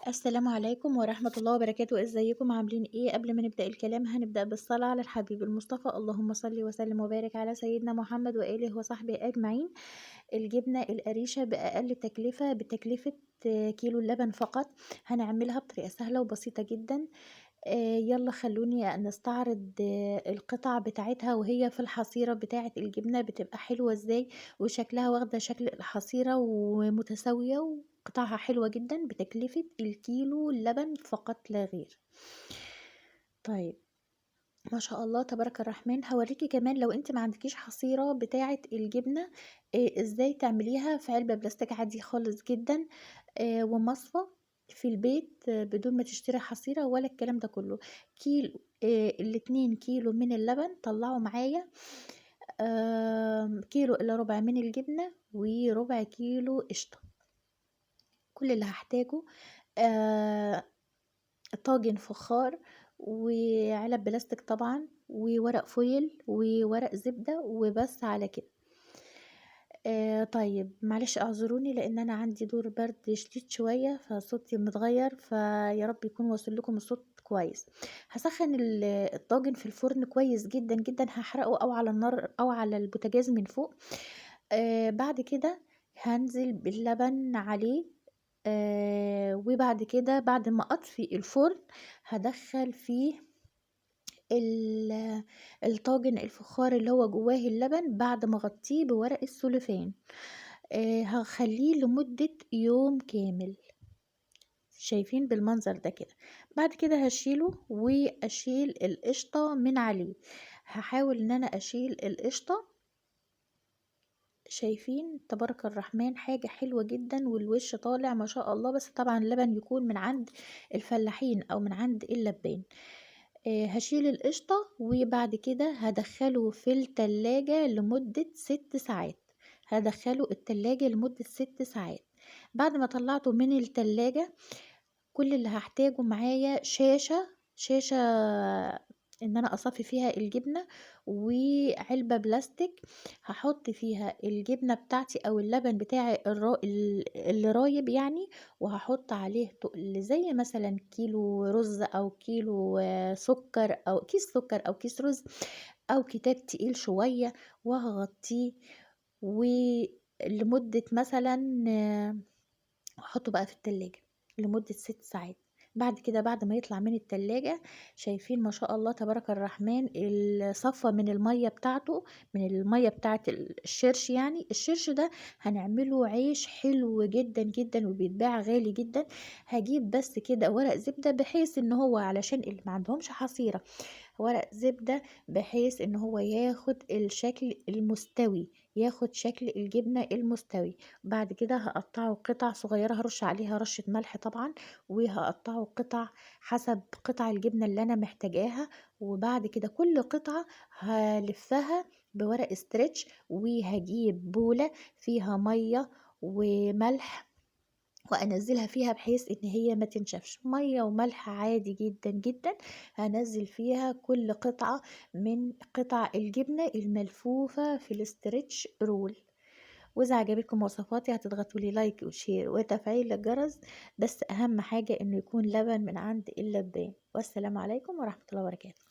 السلام عليكم ورحمة الله وبركاته. ازيكم عاملين ايه؟ قبل ما نبدأ الكلام هنبدأ بالصلاة على الحبيب المصطفى، اللهم صل وسلم وبارك على سيدنا محمد وآله وصحبه أجمعين. الجبنة القريشة بأقل تكلفة، بتكلفة كيلو اللبن فقط، هنعملها بطريقة سهلة وبسيطة جدا. يلا خلوني نستعرض القطع بتاعتها وهي في الحصيرة بتاعة الجبنة، بتبقى حلوة ازاي وشكلها واخدة شكل الحصيرة ومتساوية وقطعها حلوة جدا بتكلفة الكيلو اللبن فقط لا غير. طيب ما شاء الله تبارك الرحمن. هوريكي كمان لو انت ما عندكيش حصيرة بتاعة الجبنة، ازاي تعمليها في علبة بلاستيك عادي خالص جدا، ومصفى في البيت، بدون ما تشتري حصيرة ولا الكلام ده كله. كيلو، 2 كيلو من اللبن طلعوا معايا، كيلو إلا ربع من الجبنة وربع كيلو قشطة. كل اللي هحتاجه طاجن فخار وعلب بلاستيك طبعا وورق فويل وورق زبدة وبس على كده. طيب معلش اعذروني لان انا عندي دور برد شديد شوية فصوتي متغير، فيا رب يكون واصل لكم الصوت كويس. هسخن الطاجن في الفرن كويس جدا جدا، هحرقه او على النار او على البوتاجاز من فوق. بعد كده هنزل باللبن عليه، وبعد كده بعد ما اطفي الفرن هدخل فيه الطاجن الفخار اللي هو جواه اللبن بعد ما اغطيه بورق السوليفان. هخليه لمدة يوم كامل، شايفين بالمنظر ده كده. بعد كده هشيله واشيل القشطة من عليه، هحاول ان انا اشيل القشطة. شايفين تبارك الرحمن حاجة حلوة جدا والوش طالع ما شاء الله. بس طبعا اللبن يكون من عند الفلاحين او من عند اللبان. هشيل القشطة وبعد كده هدخله في التلاجة لمدة 6 ساعات. هدخله التلاجة لمدة 6 ساعات. بعد ما طلعته من التلاجة كل اللي هحتاجه معايا شاشة ان انا اصفي فيها الجبنة، وعلبة بلاستيك هحط فيها الجبنة بتاعتي او اللبن بتاعي اللي رايب يعني، وهحط عليه تقل زي مثلا كيلو رز او كيلو سكر او كيس سكر او كيس رز او كتاب تقيل شوية، وهغطيه ولمدة مثلا، واحطه بقى في التلاجة لمدة 6 ساعات. بعد كده بعد ما يطلع من التلاجة شايفين ما شاء الله تبارك الرحمن الصفة من المية بتاعته، من المية بتاعت الشرش يعني. الشرش ده هنعمله عيش حلو جدا جدا وبيتباع غالي جدا. هجيب بس كده ورق زبدة بحيث ان هو علشان اللي ما عندهمش حصيرة، ورق زبدة بحيث ان هو ياخد الشكل المستوي، ياخد شكل الجبنة المستوي. بعد كده هقطعه قطع صغيرة، هرش عليها رشة ملح طبعا، وهقطعه قطع حسب قطع الجبنة اللي انا محتاجاها. وبعد كده كل قطعة هلفها بورق استرتش، وهجيب بولة فيها مية وملح وانزلها فيها بحيث ان هي ما تنشفش. مية وملح عادي جدا جدا. هنزل فيها كل قطعة من قطع الجبنة الملفوفة في ال stretch roll. واذا عجبتكم وصفاتي هتضغطوا لي like و share وتفعيل الجرس، بس اهم حاجة انه يكون لبن من عند اللبان. والسلام عليكم ورحمة الله وبركاته.